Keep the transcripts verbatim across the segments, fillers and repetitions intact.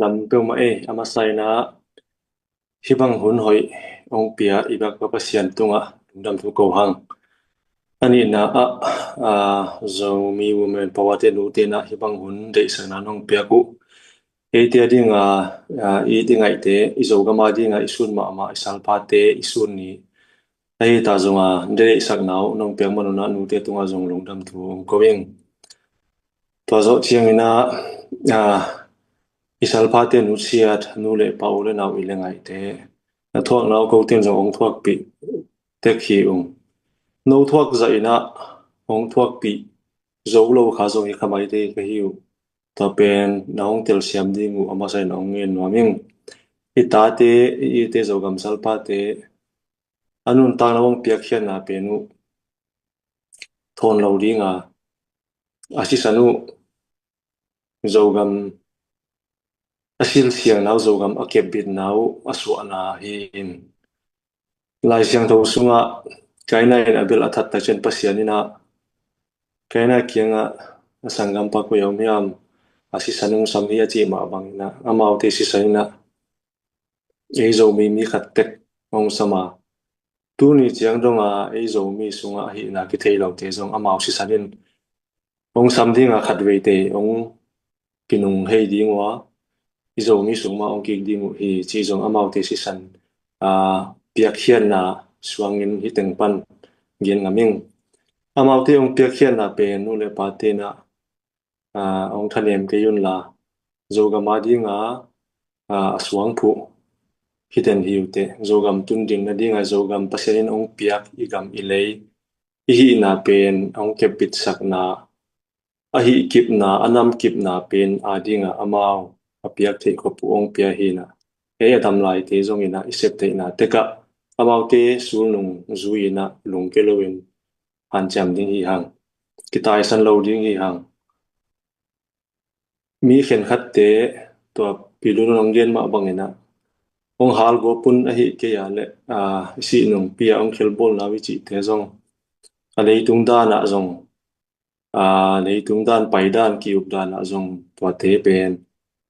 nam peuhmah ei, a masa in ah hih bang hun hoih hong pia i biak pa Pasian tungah lungdam thu ko hang. A nihna ah, ah, Zomi Women Power te nute in ah hih bang hun deihsakna nong piak uh, eite a dinga, ah, i ngaihte, i Zogam a dinga i sun mahmah i salphate i sun ni ahi ta zong a, deihsakna uh nong piak man un ah nute tungah zong lungdam thu hong ko ing. Tua zawh ciangin ah, ah, i salphate nusiat nu le pa, u le nau, i le ngaihte, na thuakna uh kote in zong hong thuakpih tek hi ung. No thuak zah in ah hong thuakpih zo lo kha zong hi kha maite ka hi uh. Tua pen na hong telsiam ding uh a masa in hong ngen nuam ing. I tate, i ite Zogam salphate a nuntakna hong piakkhiatna pen uh thawn lo dinga, a sisan uh Zogam, a silsiangna uh, Zogam a kepbitna uh a suahna hi in. Lai Siangtho sungah Kaina in Abel a that tak ciang Pasian in ah, Kaina kiangah, a sanggampa koi a om hiam, a sisan hong sam hi, a cih mah bangin ah, amaute sisan in ah ei Zomi mi khat tek hong sam a, tuni ciang donga ei Zomi sungah ahihna kithei lote zong amau sisan in hong sam dinga, khatveite hong kinung hei ding uh a, i Zomi sung mah hong kik ding uh hi, cih zong amaute sisan, aa, piakkhiatna suangin hih teng pan gen ngam ing. Amaute hong piakkhiatna pen nu le pate in ah, aa, hong thanem kei un la, Zogam a dinga, aa, a suangphuh hi den hi uh teh. Zogam tun ding nadinga Zogam Pasian in hong piak i gam i lei, i hihna pen hong kepbitsakna, a hih kipna, a nam kipna pen a dinga amau a piak theih khop uh hong pia hi in ah, ei a dam laite zong in ah i sep theihna tekah amaute sulnung zui in ah lungke loin hanciam ding hi hang, kitaisan lo ding hi hang. Mi khenkhatte, tua Pi Lun hong gen mah bangin ah, hong hal gawp un, ahih kei a leh, aa, i sihnungpi ah hong khelbawlna uh i cihte zong, a leitung dan ah zong, aa, leitung dan, pai dan, ki-up dan ah zong tuate pen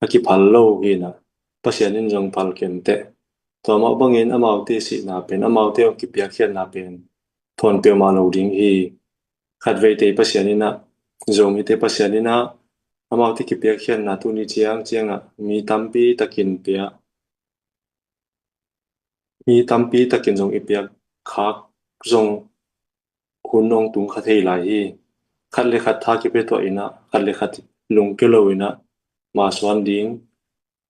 a kiphal lo hi in ah, Pasian in zong phal ken teh. Tua mah bangin amaute sihna pen, amaute hong kipiakkhiatna pen thawn peuhmah lo ding hi. Khatveite Pasian in ah, Zomite Pasian in ah amaute kipiakkhiatna tuni ciang ciangah mi tampi takin pia, mi tampi takin zong i piak khak zong hun hong tung kha thei lai hi. Khat le khat tha kipia tuah in ah, khat le khat lungke lo in ah, masuan ding,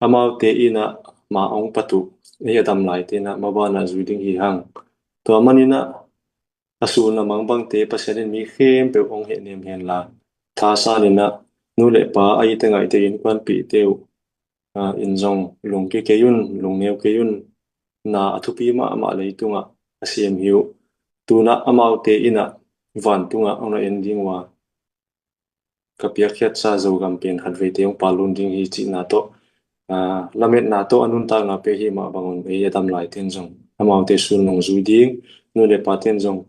amaute in ah ma hong pat uh, ei a dam laite in ah maban ah zui ding hi hang. Tua manin ah a sun a mang bangte Pasian in mi khempeuh hong hehnem hen la, thasan in ah nu le pa, a ite ngaihte, innkuanpihte uh, aa, in zong lungke kei un, lungneu kei un. Na a thupi mahmah leitungah a sem hi uh. Tu-in ah amaute in ah vantungah hong na en ding uh a, ka piakkhiatsa Zogam pen khatveite hong pal lun ding hi cihna tawh, aa, lametna tawh a nuntakna pia hi mah bangun, ei a dam laite in zong amaute sulnung zui ding, nu le pate in zong,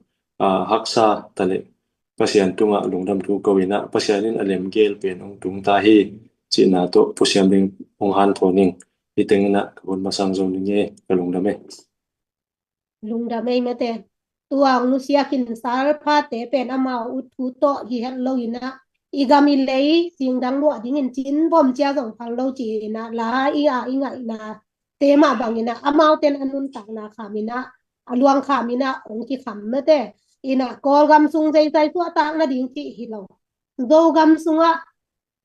aa, haksa ta leh Pasian tungah lungdam thu ko in ah, Pasian in a lemgel pen hong tung ta hi cihna tawh pusiam ding hong hanthawn ing. Hih teng in ah ka hun masang zo ning e, ka lungdam e. Lungdam ei mate. Tua hong nusia khin salphate pen amau ut thu tawh hi het lo in ah, i gam i lei singdang luah dingin cin bawm cia zong phal lo ci in ah, la i a i ngaihna te mah bangin ah, amaute in a nuntakna kham in ah, a luang kham in ah hong kikham mate. In ah Kawlgam sung zeizai suahtak nading cih hi lo, Zogam sungah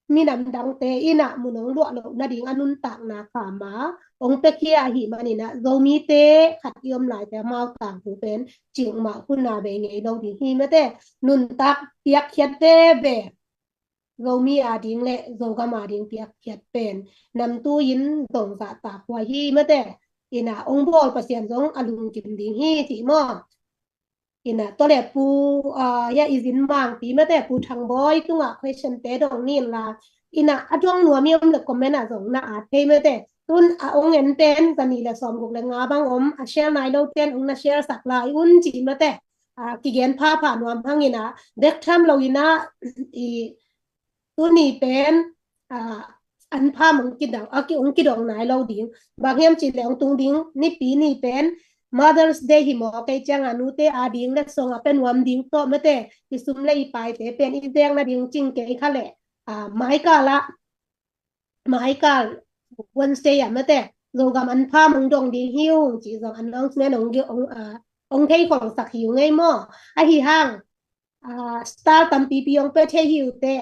minam dangte in ah mun hong luah loh nading a nuntakna kham a hong piakhia ahih manin ah, Zomite khat i om laite amau tangthu pen cingmah hun a bei ngei lo ding hi mate. Nuntak piakkhiat veve, Zomi ading le Zogam ading piakkhiat pen namtui in zong zahtak huai hi mate. In ah hong bawl Pasian zong a lungkim ding hi cih maw. In ah tua leh Pu, aa, hia i zin mangpi mate, Pu Thangbawi tungah question te dong ni in la. In ah a dong nuam i om leh comment ah zong na at thei mate. Tu-in a hong en pen za nih le sawmguk le nga bang om, a share nai lote in hong na share sak lai un ci mate. Aa, kigen phapha nuam hang in ah, bek tham lo in ah, i tuni pen, aa, an pha mong kidang a ki ong kidong nai lo ding. Bang hiam ci le ong tung ding nipi ni pen Mother's Day hi maw, kei cianga nute a ding le song a pe nuam ding tawh mate i sum le i paite pen i zeng na ding cing kei kha le, a, maikal a maikal Wednesday a mate Zogam an pha mong dong ding hi ung ci zong announcement ong, ong, a, ong thei khong sak hi ung ei maw. Ahi hang, a, star tampipi ong pe thei hi ute.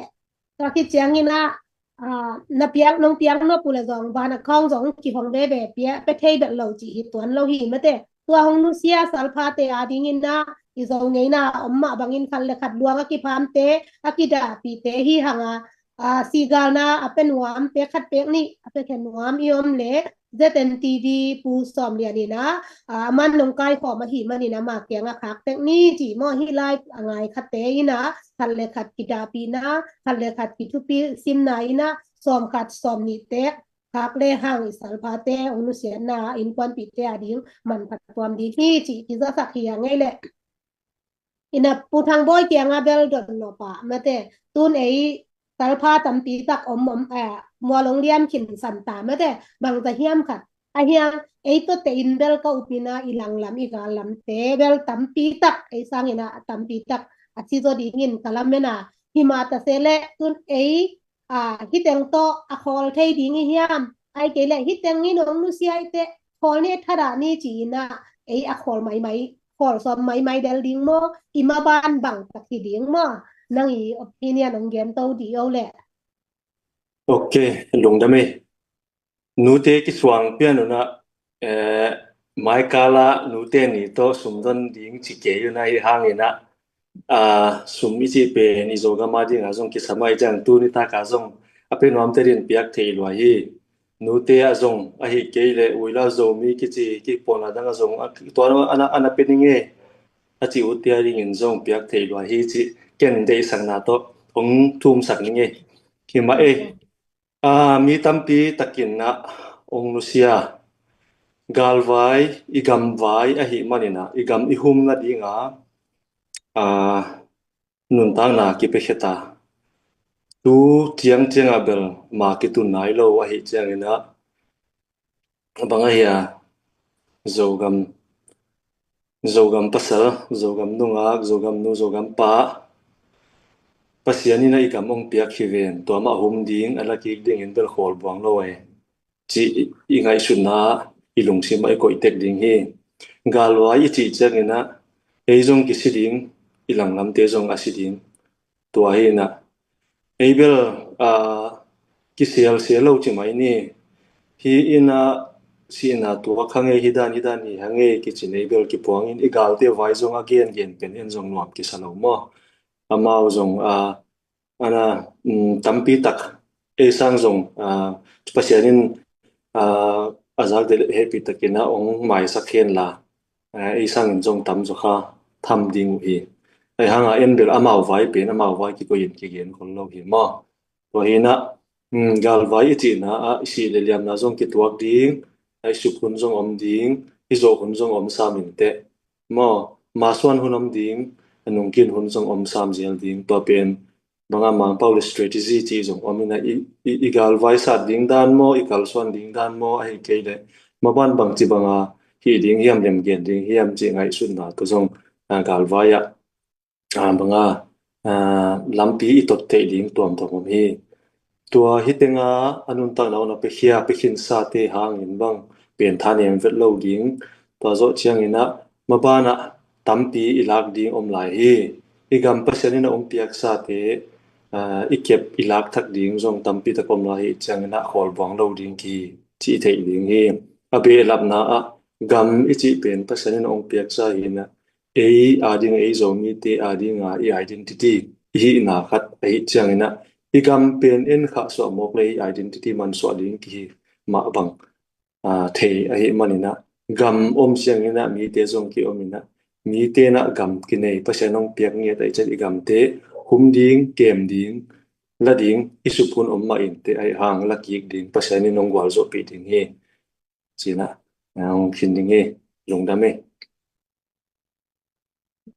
Tua khi ciangin a, a, na piak nong piak nop uh le zong van a khong zong kihong veve pia pe thei bet lo ci hi tuan lo hi mate. Tua hong nusia salphate a dingin a i zo ngeina om mah bangin khat le khat luang a kiphamte a kidahpite hi hanga, a, sigalna a pe nuamte khat pek nih a pe khen nuam i om le Z N T V Pu Sawm Lian in a, a, man nong kaikhawm ahi manin a ma kianga khak tek ni ci maw hi lai a ngai khatte in a khat le khat kidahpina khat le khat kithupi simna in a sawm khat sawm nih tek khak le hang i salphate ong nusiatna innkuanpihte a ding manpha tuam ding hi ci kizasak hi a ngei le. Ina Pu Thang Bawi kianga bel don lo pa mate tun ei salpha tampi tak om om, eh, mual ong liam khin san ta mate bang za hiam khat. Ahiang ei tote in bel ka upina i langlam i gallamte bel tampi tak ei sangina tampi tak a si zo dingin ka lamena himata se le tun ei a, hiteng tawh a khawl thei ding i hiam? Ai kei le hiteng in ong nusia i te khawl ni thadah ni ci-in a ei a khawl maimai khawl sawm maimai del ding maw i maban bang tak hi ding maw? Nang i opinion ong gen to di o le. Ok, lungdam ei. Nute kisuang pian unah, eh, maikala nute ni tawh sumdon ding ci kei unah hi hanginah, ah, sum i cih pen i Zogam a dingah zong kisam a i ciang tuni taka zong a pe nuamte din piak thei lua hi. Nute ah zong ahi kei le uila Zomi kici kipona dang a zong a, tua ana, ana pe ning e a ci ute a dingin zong piak thei lua hi ci ken deihsakna tawh ong thumsak ning e. Himah e. A, mi tampi takin ah ong nusia galvai i gamvai ahi maninah i gam i hum nadinga, a, nuntakna kipekheta tu ciangcianga bel ma kitun nai lo ahi cianginah bang ahia Zogam Zogam pasal, Zogam nungak, Zogam nu, Zogam pa Pasian in a i gam ong piak hi ven tua mah hum ding a lakik dingin bel khawl buang lo e ci i ngaihsutna i lungsim ah i koih tek ding hi. Galvai i cih cianginah ei zong kisi ding i langlamte zong a si ding. Tua hinah ei bel, a, kisialsia lo ci mai ni. Hi inah sihna tua kha ngei hi dan hi dan hi ha ngei kici nei bel kipuangin i galte vai zong a gengen pen en zong nuam kisa lo maw? Amau zong, a, ana, um, tampi tak ei sang zong, a, Pasian in, a, a zakte hehpih takin a ong maisak hen la, a, ei sangin zong tam zaw kha tham ding uh hi. Ahi hanga en bel amau vai pen amau vai kikoihin kigen khol lo hi maw? Tua hinah, um, galvai i cihna ah i sih le liamna zong kituak ding, a i suk hun zong om ding, i zawh hun zong om sam inteh maw? Masuan hun om ding, a nungkin hun zong om sam zel ding. Tua pen banga Mangpau le strategy cih zong om inah i, i, i galvai sat ding dan maw, i kalsuan ding dan maw, ahi kei le maban bangci banga hih ding hiam, lemgen ding hiam cih ngaihsutna tua zong, a, galvai ah, a, banga, a, lampi i tot theih ding tuamtuam om hi. Tua hitenga a nuntakna ong a pekhia pekhinsate hangin bang pen thanem vet lo ding. Tua zawh cianginah mabanah tampi i lak ding om lai hi. I gam Pasian in a ong piaksate, a, i kep i lak thak ding zong tampi tak om lai hi cianginah khawl buang lo ding ki ci i theih ding hi. A behlapna ah gam i cih pen Pasian in a ong piaksa hinah ei a ding ei Zomite a dinga i identity i hihna khat ahi cianginah i gam pen en khah suah mawk le i identity mansuah ding kihi mah bang, a, thei ahi maninah gam om sianginah mite zong ki om inah mite nah gam kinei Pasian ong piak ngiat ahi cian i gamte hum ding, kem ding, la ding, i suk hun om mah inteh ahi hang la kik ding Pasian in ong gualzawhpih ding hi. Cinah, a, ong khin ding hi. Lungdam hi.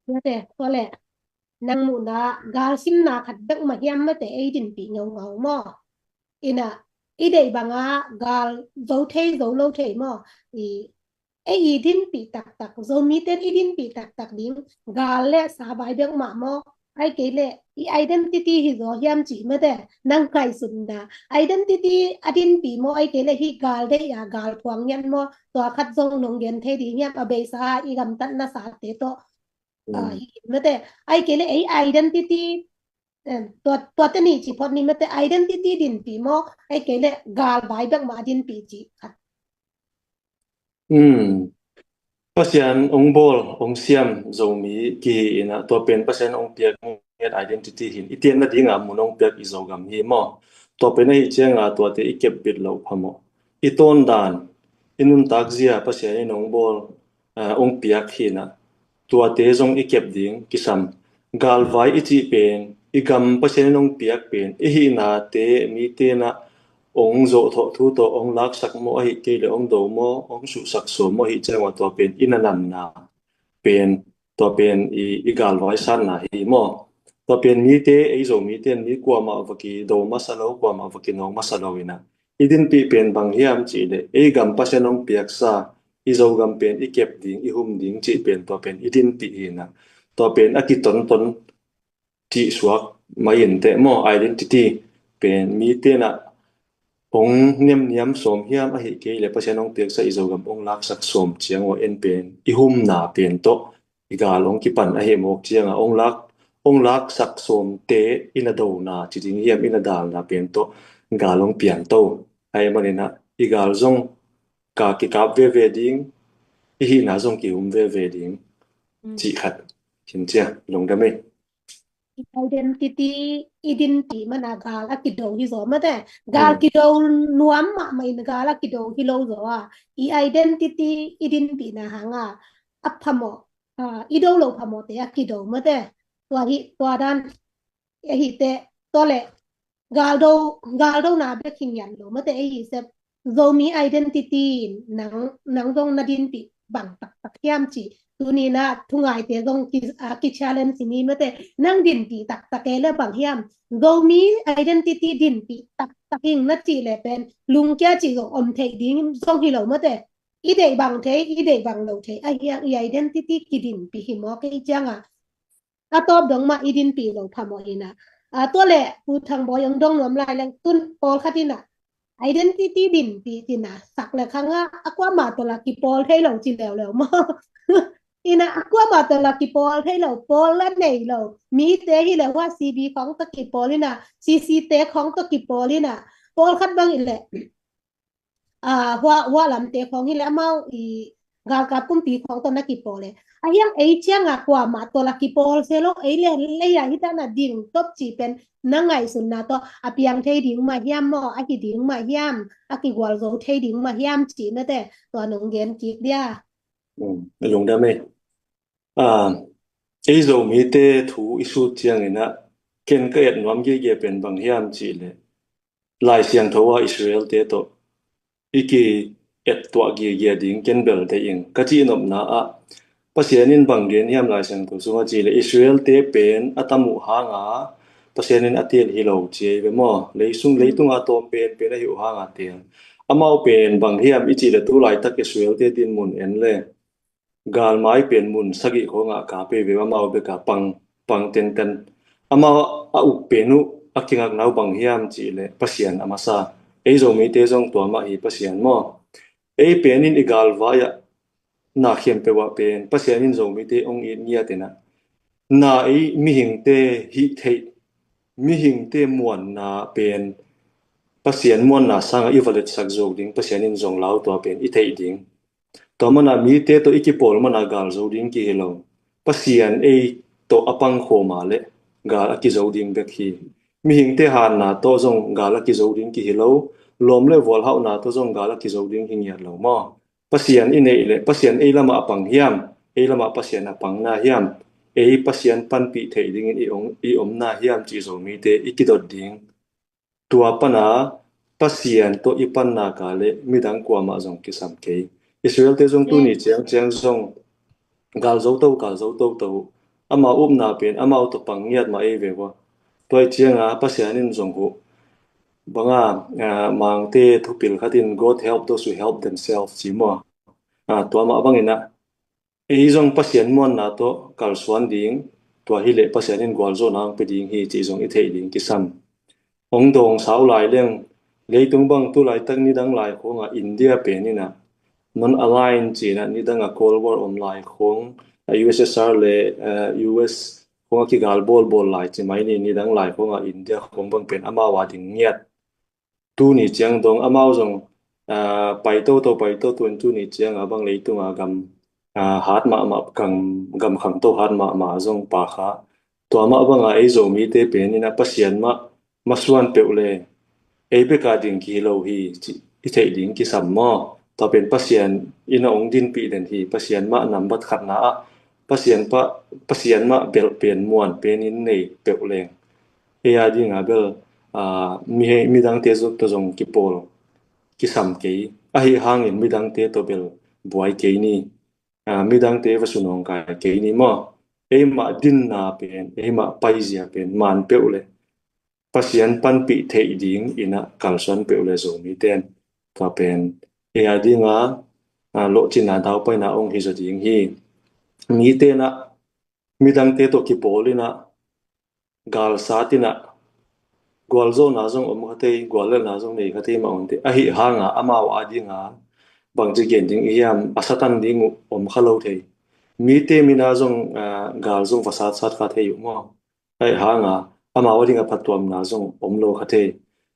Mate, tua le nang muhna galsimna khat bek mah hiam mate ei dinpih ngaungau maw? Inah i deih banga gal zo thei zo lo thei maw? I ei i dinpih taktak, Zomite i dinpih taktak ding gal le sa vai bek mah maw? Ai kei le i identity hi zaw hiam cih mate, nang ngaihsutna identity a dinpih maw? Ai kei le hi gal deih a gal phuang ngiat maw? Tua khat zong nong gen thei ding hiam? A beisa i gamtatna sate tawh, ah, hi mate. Ai kei le ei identity, em, tua, tua te ni ci phot ni mate, identity dinpih maw? Ai kei le gal vai bek mah a dinpih cih khat. Hmm. Pasian ong bawl, ong siam Zomi kihi inah, tua pen Pasian ong piak ngiat identity hin, i tian nadinga mun ong piak i Zogam hi maw? Tua pen ahi cianga tuate i kep bit loh phamawh. I tawn dan, i nuntak zia Pasian in ong bawl, ah, ong piak hinah, tuate zong i kep ding kisam. Galvai i cih pen, i gam Pasian in ong piak pen, i hihnate mite nah ong zawhthawh thu tawh ong laksak maw, ahi kei le ong do maw, ong suhsak sawm maw, ahi ciangah tua pen i nanamna pen, tua pen i, i galvai sanna hi maw? Tua pen mite, ei Zomite in mi kuamah va kido masa lo, kuamah va kinawk masa lo inah, i dinpih pen bang hiam cih le ei gam Pasian ong piaksa, i Zogam pen i kep ding, i hum ding cih pen tua pen i dinpih hinah, tua pen a kitonton cih suak mai inteh maw? Identity pen mite nah ong nemniam sawm hiam, ahi kei le Pasian ong piaksa i Zogam ong laksak sawm ciang ua en pen i humna pen tawh i gal ong kipan ahi mawk cianga ong lak, ong laksak sawmte i na dona ci ding hiam, i na dalna pen tawh gal ong pianto. Ahi maninah i gal zong ka kikap veve ding, i hihna zong kihum veve ding. Cih khat hin cia, lungdam ei. I identity i dinpih mana gal a kido hi zaw mate. Gal kido nuam mahmah in gal a kido hi lo zaw a, i identity i dinpihna hanga a phamawh, ah, i do lo phamawhte a kido mate. Tua hi, tua dan ahi teh, tua le galdo, galdona bek hi ngiat lo mate, ei hi sep Zomi identity nang, nang zong na dinpih bang taktak hiam ci. Tuni na thungaite zong ki, ah, ki challenge ni mate, nang dinpih taktak e le bang hiam? Zomi identity dinpih taktak ing na ci le pen lungkia ci zong om thei ding zong hi lo mate. I deih bang thei, i deih bang lo thei, ahi hang i identity kidinpih hi maw kei cianga a tawp dong mah i dinpih lo phamawh inah. A, tua le Pu Thang Bawi ong dong nuam lai leng tun pawlkhat inah identity dinpih tina sak le khanga a kuamah tawh la kipawl thei lo ci leuleu maw? Inah a kuamah tawh la kipawl thei lo, pawl la nei lo. Mite hi le hua C B khawng tawh kipawl inah, C C te khawng tawh kipawl inah, pawlkhat bang i le a, hua, hua lamte khawng hi le amau i galkap kumpi khawng tawh na kipawl e. A hiang ei cianga kuamah tawh la kipawl se lo, ei le leia hi tana ding top ci pen na ngaihsutna tawh a piang thei ding mah hiam maw, a hi ding mah hiam, a kigual zo thei ding mah hiam ci mate, tua nong gen kik dia. Lungdam ei. A, ei Zomite thu i sut cianginah ken ka et nuam giagia pen bang hiam cih le Lai Siangtho a Israelte tawh i ki-et tuah giagia ding ken bel deih ing. Ka cihnopna ah Pasian in bang gen hiam Lai Siangtho sungah cih le Israelte pen a tam uh hanga Pasian in a tel hi lo ci ei ve maw? Leisung, leitunga tawm pen pen ahi uh hanga tel. Amau pen bang hiam i cih le tu laitak Israelte dinmun en le galmai pen mun sagih khawngah ka pei ve, amau beka pang, pang tenten. Amau a uk pen uh a kingakna uh bang hiam cih le Pasian a masa. Ei Zomite zong tua mah hi Pasian maw? Ei pen in i galvai ah na khempeuh ah pen Pasian in Zomite ong it ngiat inah, na ei mihingte hih theih, mihingte muanna pen Pasian muanna sangah i va letsak zo ding, Pasian in zong lau tua pen i theih ding. Tua mana mite tawh i kipawl mana gal zo ding kihi lo. Pasian ei tawh a pangkhawma le gal a kizo ding bek hi. Mihingte hanna tawh zong gal a kizo ding kihi lo. Lawm le vualhauhna tawh zong gal a kizo ding hi ngiat lo maw? Pasian i neih le Pasian ei lamah a pang hiam? Ei lamah Pasian a pangna hiam? Ei Pasian panpih theih dingin i om, i omna hiam cih Zomite i kidot ding. Tua pana Pasian tawh i panna ka le midang kuamah zong kisam kei. Israelte zong tuni ciangciang zong gal zo to, gal zo toto. Amau upna pen amau tawh pang ngiat mah ei ve ua. Tua i cianga Pasian in zong huh banga, ah, Mangte thupil khat in, "God help those who help themselves," ci maw. Ah, tua mah bangin ah, ei zong Pasian muanna tawh kalsuan ding, tua hileh Pasian in gualzawhna hong pia ding hi cih zong i theih ding kisam. Hong dawng sau lai leng, leitung bang tu laitak nidang lai khawngah India pen in ah non-aligned ci-in ah, nidang a Cold War om lai khawng, a U S S R le, eh, U S khawng a kigal bawlbawl lai ci mai ni, nidang lai khawngah India khawng bang pen amau a ding ngiat. Tuni ciang dong amau zong, ah, pai toto, pai toto in tuni ciang a bang leitung a gam, ah, hat mahmah, gam, gam khangto hat mahmah zong pha kha. Tua mah banga ei Zomite pen in ah Pasian mah masuan peuh le ei beka ding kihi lo hi cih i theih ding kisam maw. Tua pen Pasian in ah hong dinpih den hi. Pasian mah nambat khatna ah, Pasian pa, Pasian mah belh pen, muan pen in nei peuh leng, ei a dinga bel, ah, mi, midangte tawh zong kipawl kisam kei. Ahi hangin midangte tawh bel buai kei ni. Ah, midangte va su nawngkai kei ni maw. Eimah dinna pen, eimah paizia pen man peuh le Pasian panpih theih ding in ah kalsuan peuh le Zomite in, tua pen ei a dinga, ah, lawhcinna daupaina hong hi zaw ding hi. Mite in ah midangte tawh kipawl in ah, galsat in ah, gualzawhna zong om kha thei, guallelhna zong nei kha thei mah om thei. Ahi hanga amau a dinga bangci gen ding i hiam, a satan ding uh om kha lo thei. Mite min a zong, ah, gal zong va satsat kha thei uh maw. Ahi hanga amau a dinga phattuamna zong om lo kha thei.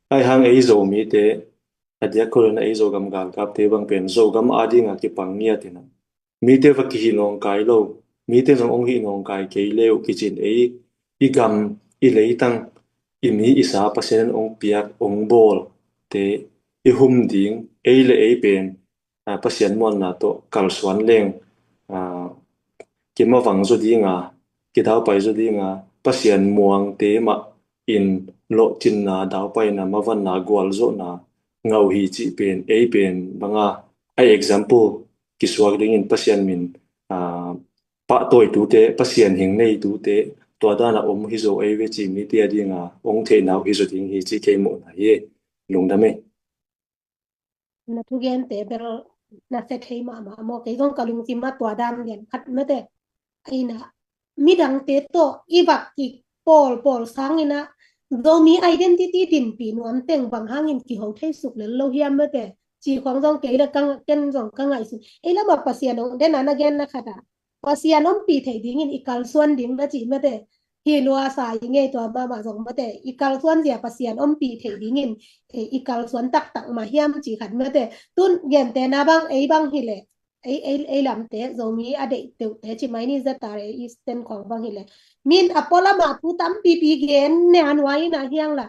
Ahi hang ei Zomite, a diak khol in ah ei Zogam galkapte bang pen Zogam a dinga kipang ngiat in ah, mite va kihih nawngkai lo, mite zong hong hih nawngkai kei le uh kici-in ei, i gam, i leitang, i mi, i sa Pasian in hong piak, hong bawlte i hum ding, ei le ei pen, ah, Pasian muanna tawh kalsuan leng, ah, kimavang zaw dinga, kidaupai zaw dinga, Pasian muangte mah in lawhcinna, daupaina, mavanna, gualzawhna ngah uh hi cih pen, ei pen banga, a example kisuak dingin Pasian min, ah, pahtawitute, Pasian hing neitute, tua dana om hi zaw ei ve cih mite a dinga hong theihna uh hi zaw ding hi cih kei muhna hi. Lungdam ei. Na thugente bel na sia thei mahmah maw, kei zong ka lungsim ah tua dan lian khat mate. Aina, midangte tawh i vak kik pawlpawl sangin ah, Zomi identity dinpih nuam teng bang hangin kiho thei suk lel lo hiam mate, ci khawng zong kei le ka, ken zong ka ngaihsun. Ei lamah Pasian hong den a na genna khat ah, Pasian ompih theih dingin i kalsuan ding na cih mate. Hi lua sa i ngei tua mahmah zong mate, i kalsuan zia Pasian ompih theih dingin, eh, i kalsuan taktak mah hiam cih khat mate. Tun gentehna bang, ei bang hileh, ei, ei, ei lamte, Zomi a deih peuhte ci mai ni, Z R A Eastern khawng bang hileh, min a pualamah thu tampipi gen ne a nuai in a hiang la,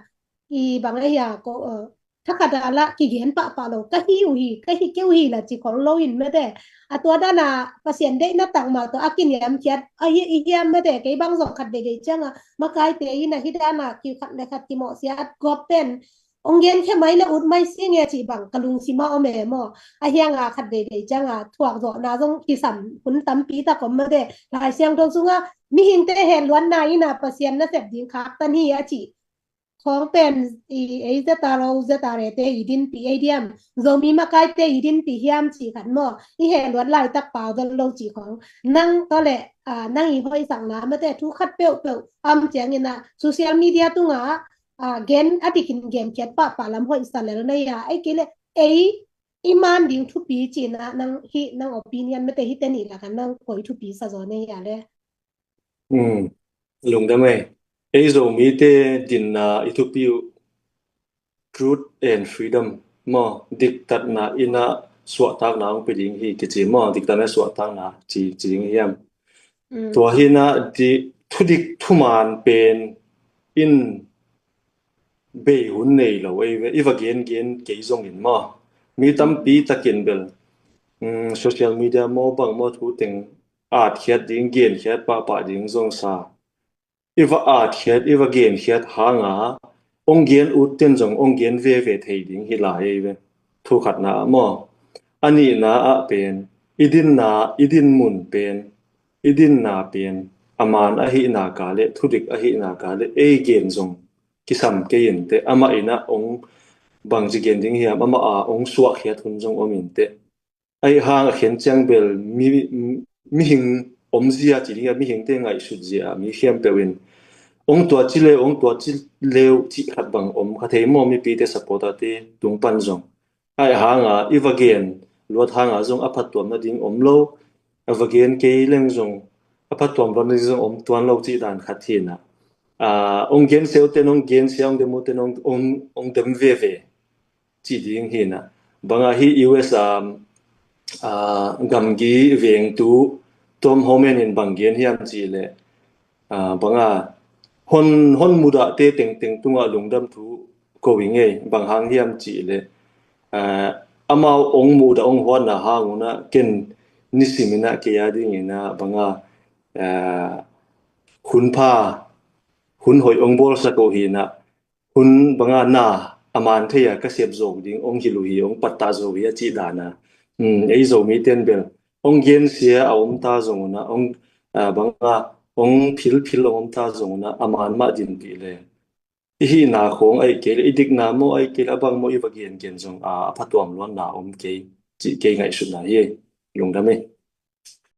i bang a hia ko, eh, thakhat a la kigen pahpah lo, ka hi uh hi, ka hi kei uh hi la ci khol lo in mate. A tua dana Pasian deihna tak mah tawh a kiniamkhiat a hi, i hiam mate, kei bang zong khat veivei cianga makaite in a hi dana ki khat le khat kimawhsiat gawp pen hong genkhia mai le ut mai si nge cih bang ka lungsima om e maw. A hianga khat veivei cianga thuakzawhna zong kisam hun tampi tak om mate. Lai Siangtho sunga mihingte henluatna in a Pasian nasep ding khaktan hi a cih khawng pen i, ei Z R O, Z R A te i dinpih ei diam, Zomi makaite i dinpih hiam cih khat maw, i henluat laitak pau zel lo cih khawng. Nang tawh le, ah, nang i hoihsakna mate thu khat peuhpeuh om ciangin ah social media tungah, ah, gen a dikin genkhiat pahpah lam hoihsa lel na hia, ei kei le ei i man ding thupi cihna nang hih, nang opinion mate hihte nih lakah nang koi thupi sa zaw na hia le? Um, lungdam ei. Ei Zomite dinna i thupi uh truth and freedom maw, diktatna in a suahtakna hong pia ding hi kici maw, diktatna suahtakna ci, ci ding hiam? Mm. Tua hi na di, thudik thuman pen in bei hun nei lo ei ve, i va gengen kei zongin maw. Mi tampi takin bel, mm, social media maw bang maw thu teng atkhiat ding, genkhiat pahpah ding zong sa. I va atkhiat, i va genkhiat hanga hong gen ut ten zong hong gen veve thei ding hi lai ei ve. Thu khatna ah maw. A nihna ah pen, i dinna, i din mun pen, i dinna pen a man ahihna ka le, thudik ahihna ka le, ei gen zong kisam kei in teh, amah in ah hong bangci gen ding hiam, amah a hong suahkhiat hun zong om in teh. Ahi hang a khen ciang bel mi, mihing omzia ci ding a, mihingte ngaihsutzia mi khempeuh in hong tuaci leu, hong tuaci leu cih khat bang om kha thei maw, mipite, supporterte tung pan zong. Ahi hang a i va gen luat hang a zong a phattuam nading om lo, a va gen kei leng zong a phattuam luat nading zong om tuan lo cih dan khat hi in ah. Hong gen seuten hong gen sia, hong dem uten hong, hong, hong dem veve cih ding hi in ah. Bang a hih U S a, a, gamgi vengtu Tom Homan in bang gen hiam cih leh, a, bang a hon, hon mudahte tengteng tungah lungdam thu ko hi ngei, bang hang hiam cih leh, a, amau hong mudah hong huatna hang un ah ken nisim in ah kei a ding in ah bang a, a, hun pha, hun hoih hong bawlsak uh hi in ah, hun bang a na a man thei a ka sep zawk ding hong hilh uh hi, hong pattah zo uh hi a cih dan a. Um, ei Zomite in bel hong gensia a om ta zong un ah, hong, a, bang a hong philphil hong om ta zong un ah, a man mah dinpih leng i hihna khawng ahih kei leh, i dikna maw ahih kei leh, a bang maw i va gengen zong a, a phattuam luatna om kei cih kei ngaihsutna hi. Lungdam hi.